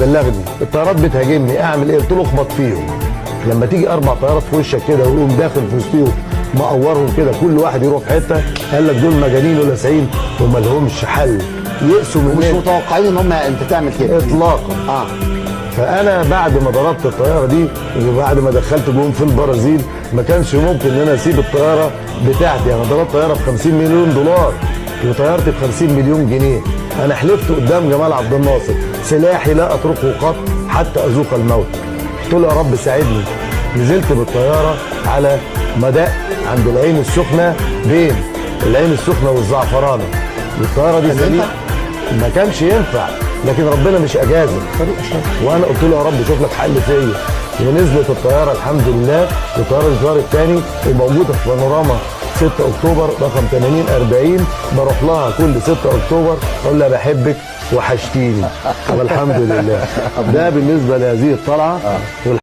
بيبلغني الطيارات بتهاجمني، اعمل ايه؟ قلت له اخبط فيهم. لما تيجي 4 طيارات في وشك كده ويقوم داخل في وسطيهم مقورهم كده، كل واحد يروح في حتة. قال لك دول مجانين ولاسعين وما لهمش حل، يقسوا ومش مننا متوقعين ان هم انت تعمل كده اطلاقا. فانا بعد ما ضربت الطيارة دي وبعد ما دخلت جون في البرازيل، ما كانش ممكن ان انا اسيب الطيارة بتاعتي. انا ضربت طيارة ب 50 مليون دولار وطيارتي ب 50 مليون جنيه. انا حلفت قدام جمال عبد الناصر سلاحي لا اتركه قط حتى اذوق الموت. قلت له يا رب ساعدني. نزلت بالطيارة على مدق عند العين السخنه، بين العين السخنة والزعفرانه. والطياره دي كان سليمة. ينفع؟ ما كانش ينفع، لكن ربنا مش اجازه، وانا قلت له يا رب شوف لك حل فيا. ونزلت الطيارة الحمد لله، والطياره دي طارت تاني وموجودة في بانوراما 6 اكتوبر رقم 8040. بروح لها كل 6 اكتوبر اقول لها بحبك وحشتيني، والحمد لله. ده بالنسبة لهذه الطلعة.